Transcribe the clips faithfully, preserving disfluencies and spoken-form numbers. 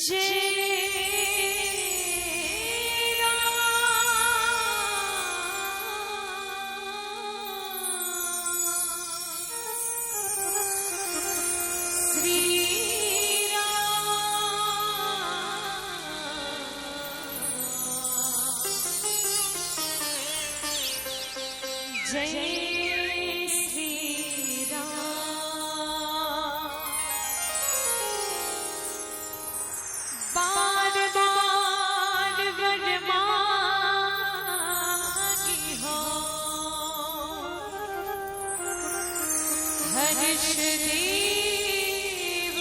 जय राम। श्री राम। जय श्री राम। बार बार वर मांगी हो, हर्ष देव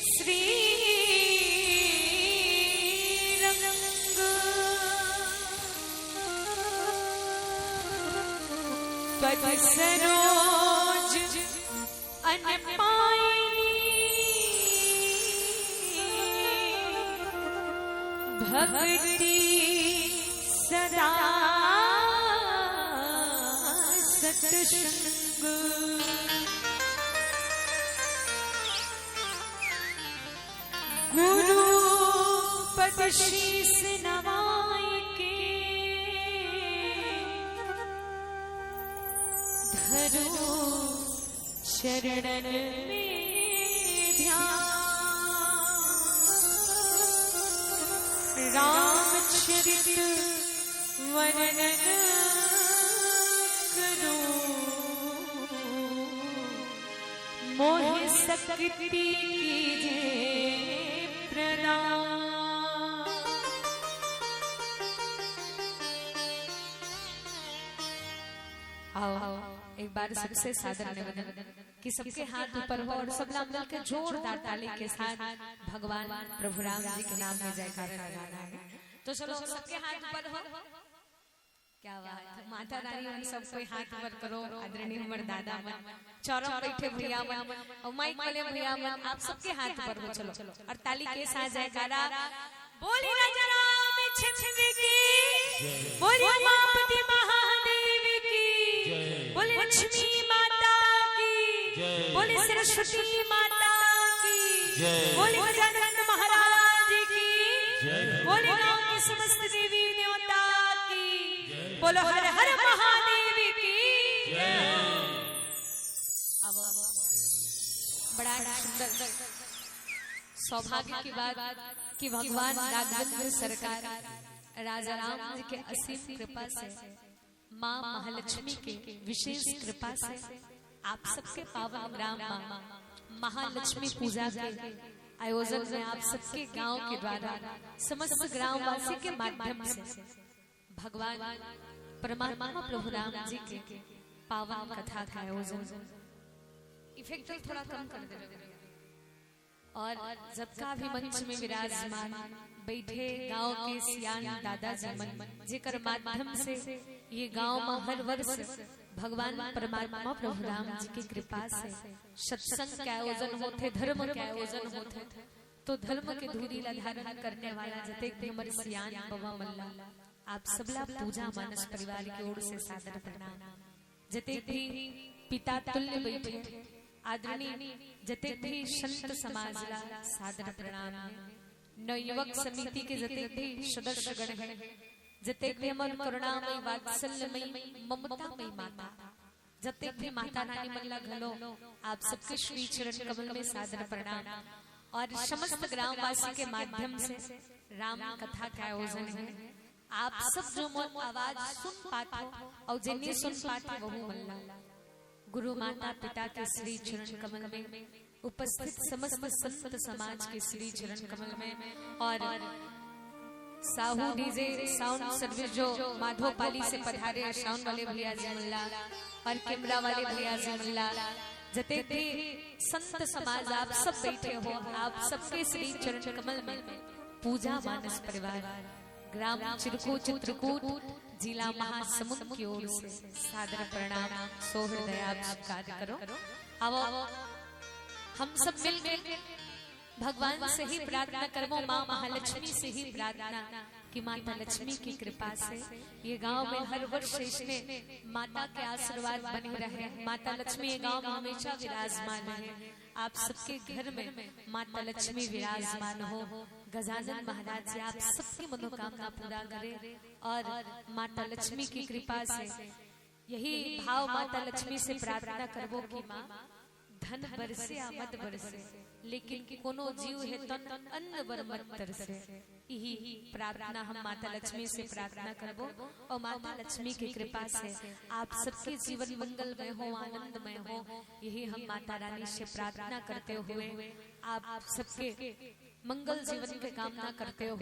श्री रंग। पद सरोज अन पाइनी, भक्ति सदा सतसंग। गुरु पद शीस नवाई के, धरो चरणन में ध्यान। रामचरित वर्णन करो, मोहि शक्ति कीजे प्रदान। आओ, एक बार सबसे सादर निवेदन कि सबके हाथ ऊपर हो और सबला मिलके जोरदार ताली के साथ भगवान प्रभु राम जी के नाम में जयकारा लगाना है। तो चलो, सबके हाथ ऊपर हो। क्या बात है, माता रानी मन सब कोई हाथ ऊपर करो। आदरणीय हमर दादा मन, चौरा में बैठे भैया मन और माइक वाले भैया मन, आप सबके हाथ ऊपर हो। चलो, और ताली के साथ जयकारा। बोले राजा रामचंद्र की, बोले उमापति महादेव की, बोले लक्ष्मी माता की, बोले सरस्वती माता की, बोले गजानन महाराज की, बोले गांव के समस्त देवी देवता की, बोलो हर हर महादेव की। अब बड़ा सुंदर सौभाग्य की बात कि भगवान राघवेंद्र सरकार राजा राम जी के असीम कृपा से, माँ महालक्ष्मी के विशेष कृपा से आप सबके पावन ग्राम माँ महालक्ष्मी पूजा के आयोजन में आप सबके गांव के द्वारा समस्त ग्रामवासी के माध्यम से भगवान परमात्मा प्रभु राम जी के पावन कथा का आयोजन। इफेक्ट थोड़ा कम कर दे। और जतका भी मंच में विराजमान बैठे गांव के सियान दादाजी मन, जेकर माध्यम से ये गांव में हर वर्ष भगवान परमात्मा प्रभु राम जी की कृपा से सत्संग के आयोजन होथे, धर्म के आयोजन होथे, तो धर्म के धूरी ला धारण करने वाला जतेक भी हमर सियान बाबा मन ला, आप सबला पूजा मानस परिवार की ओर से सादर प्रणाम। जतेक भी पिता तुल्य बैठे आदरणीय, जतेक भी संत समाज ला सादर प्रणाम हे। नवयुवक समिति के जतेक भी सदस्यगण हे, जतेक भी हमर करुणामयी, वात्सल्यमयी, ममतामयी माता, जतेक भी माता रानी मन ला घलो आप सबके श्री चरण कमल में सादर प्रणाम। और समस्त ग्रामवासी के माध्यम से राम कथा के आयोजन हे। आप सब जो मोर आवाज सुन पात हो और जे नइ सुन पात हो, वहू मन ला गुरु माता पिता के श्री चरण कमल में, उपस्थित समस्त संत समाज के श्री चरण कमल में, और साहू डीजे साउंड सर्विस जो माधोपाली से पधारे, साउंड वाले भैया जी मन ला और कैमरा वाले भैया जी मन ला, जतेक भी संत समाज आप सब बैठे हो, आप सबके श्री चरण कमल में पूजा मानस परिवार ग्राम चिरकू चित्रकूट, जिला महासमुंद की ओर से सादर प्रणाम, सोहृदय आप स्वीकार करो। अब हम सब मिलके भगवान से ही प्रार्थना करबो, माँ महालक्ष्मी से ही प्रार्थना कि माता लक्ष्मी की कृपा से ये गांव में हर वर्ष इसने माता के आशीर्वाद बने रहे। माता लक्ष्मी ये गांव में हमेशा विराजमान है। आप सबके घर में माता लक्ष्मी विराजमान हो। गजानन महाराज जी आप सबकी मनोकामना पूरा करें और माता लक्ष्मी की कृपा से यही भाव माता लक्ष्मी से प्रार्थना करबो कि माँ धन बरसे आमद बरसे, लेकिन कोनो जीव हे तन अन्न बर मत तरसे। यही प्रार्थना हम माता लक्ष्मी से प्रार्थना करबो और माता लक्ष्मी की कृपा से आप सबके जीवन मंगलमय हो, आनंदमय हो। यही हम माता रानी से प्रार्थना करते हुए आप सबके मंगल जीवन की कामना करते हुए